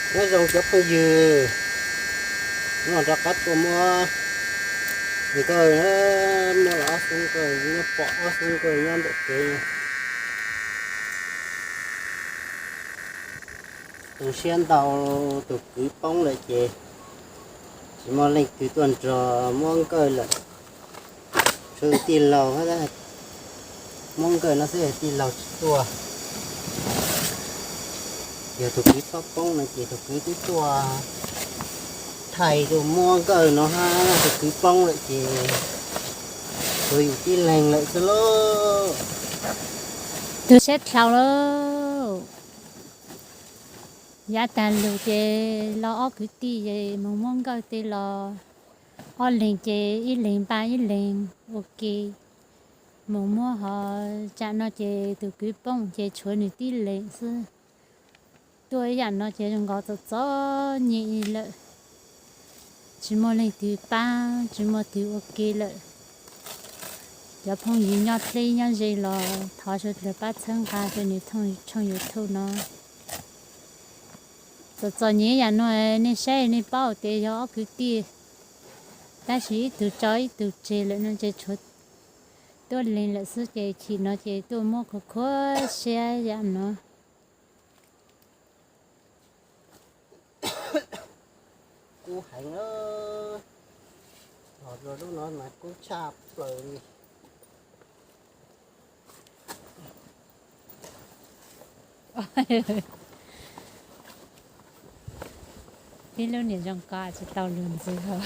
Nyob zoo cov phooj ywg, hnub no rov qab tuaj muab nkawj, muab los ob xub nkawj, nyob pom ob xub nkawj nyob ntawm kev. Tu siab ntau, tus kwv poob lawm ces tsis muaj leej twg tuaj nrog muab nkawj lawm. Tshuav tij laug, muab nkawj no xwb tij laug tsis tuaj. Yog tus kwv txhob poob no ces tus kwv twb tuaj thaij tuaj muab nkawj no hab, tus kwv poob lawm ces tshuav yus tib leeg lawm xwb lauj. Tu siab dhau lauj. Yav tag lug ces los ob kwv tij ces mus muab nkawj tej los ob leeg ces ib leeg npaj ib leeg ua ke mus muab. Ho tsam no ces tus kwv poob ces tshuav nws tib leeg xwb. Tuaj ib yam no ces zoo nkaus txom txom nyem lawm, tsis muaj leej twg pab, tsis muaj twg ua ke lawm. Cov phooj ywg nyob deb nyob ze los thov sawv daws pab txhawb nqa rau nws tshooj YouTube no. Txom txom nyem yam no nej saib nej paub tias yog ob kwv tij, tab sis ib tug tso ib tug tseg lawm no ces tshuav tuab leeg lawm xwb ces chim no ces tuaj muab khuv khuav siab yam no. Kub heev na, los lub no mas kub tshaj plaws li. Peb lub niam zoo ko tsis tau lug ntxiv hos.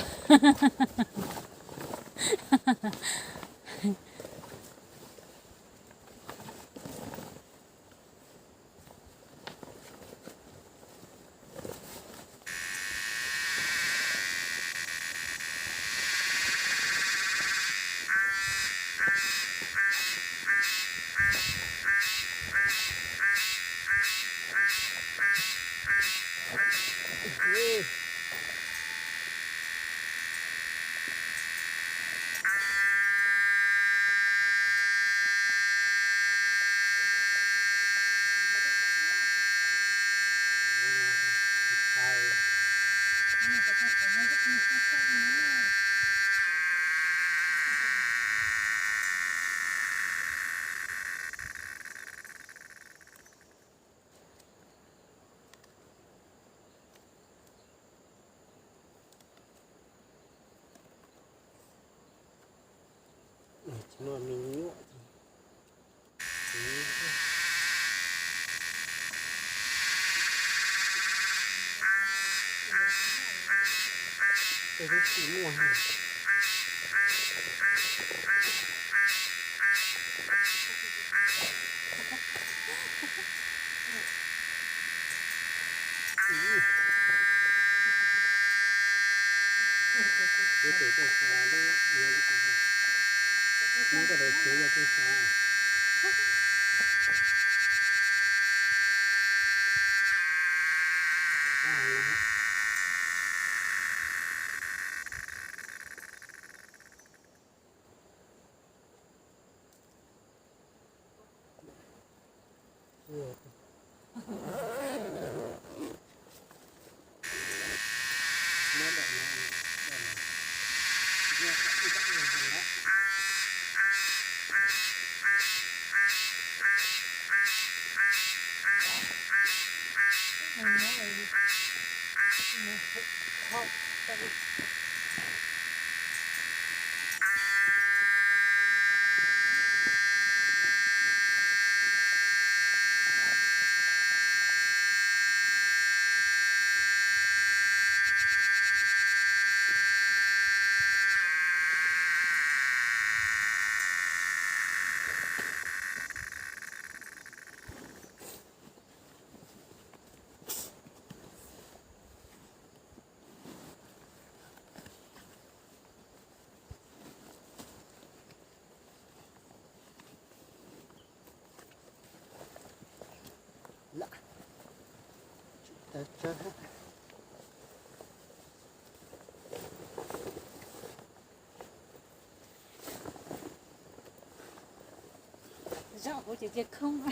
Zaum kuv ces cia khoob.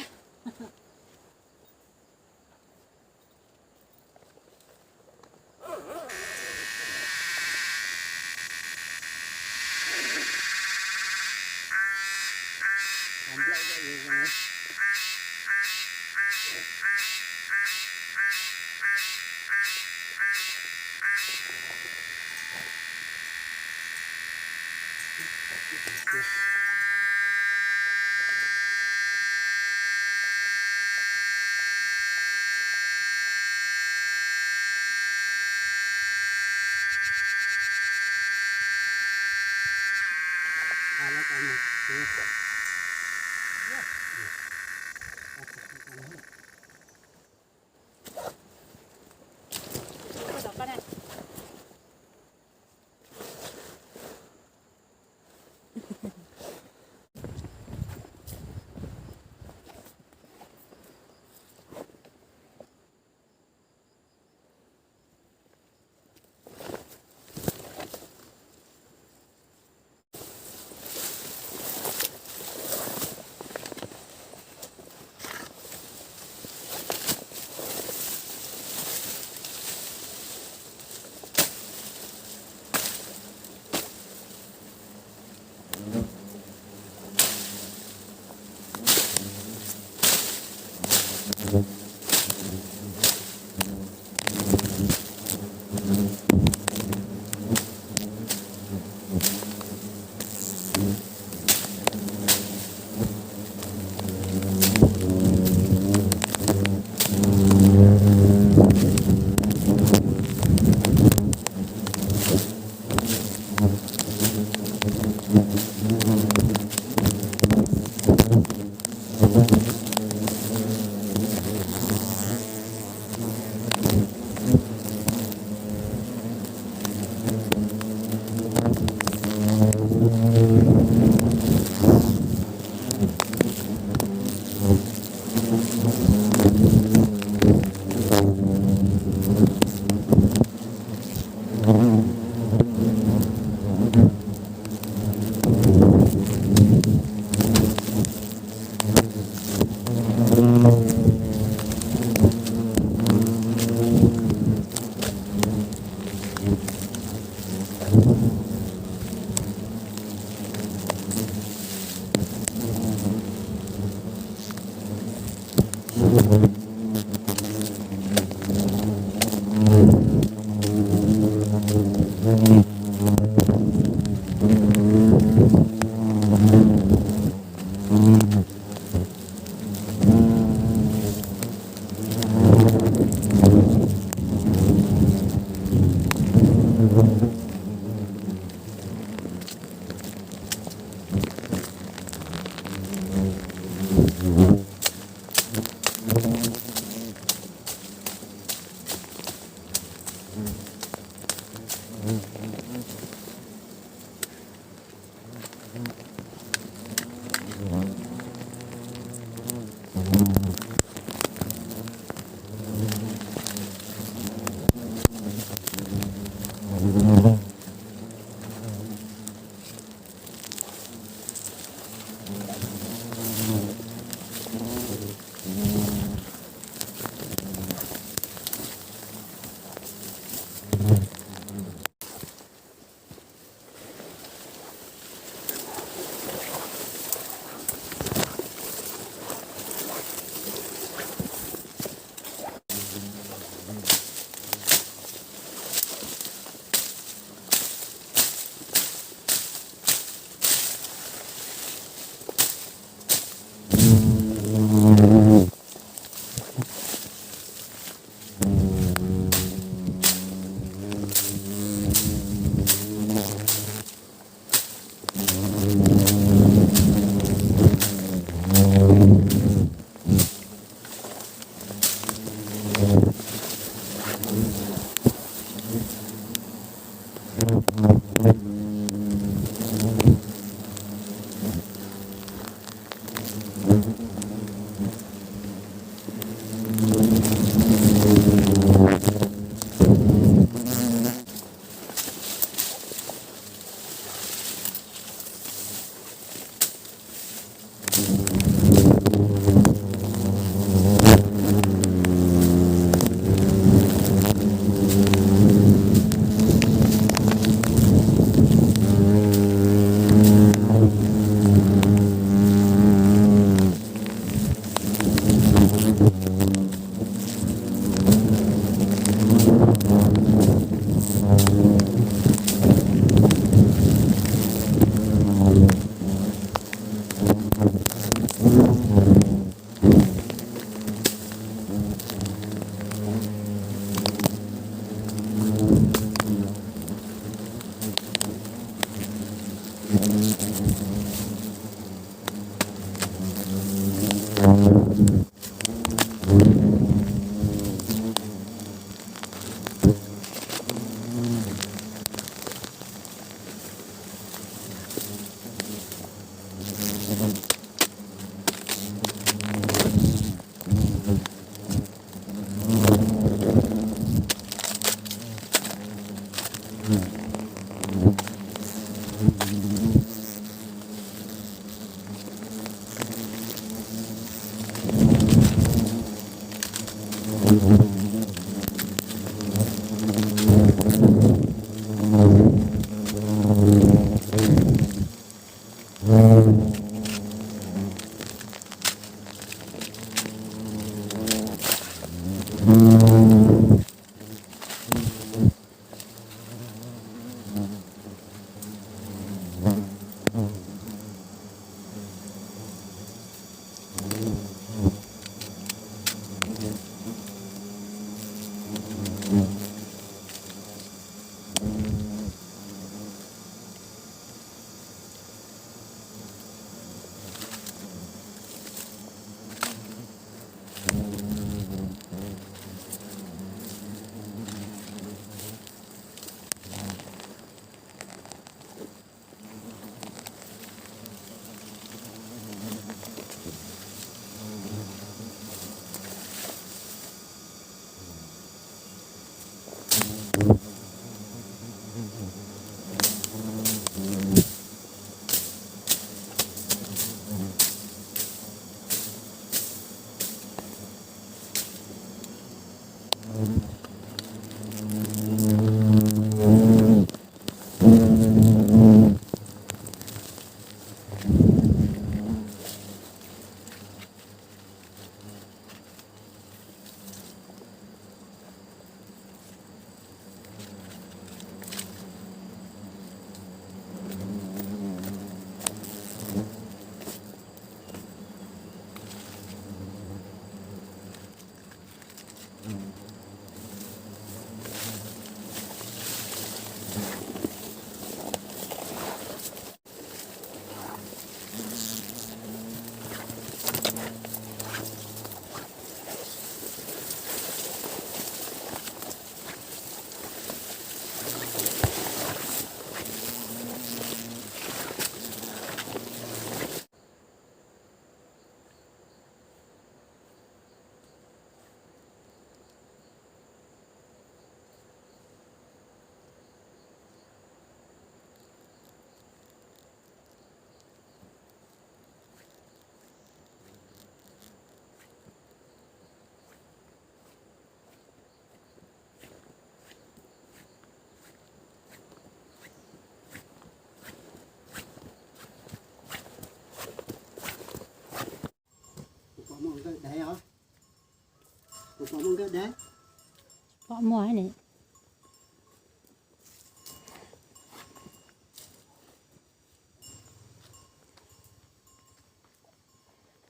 Pom muaj ne.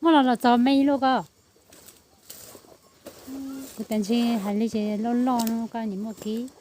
Muab los los txog me ib lub ko. Kuv tas ntshe hais li ces loj loj no koj nim muaj kiv.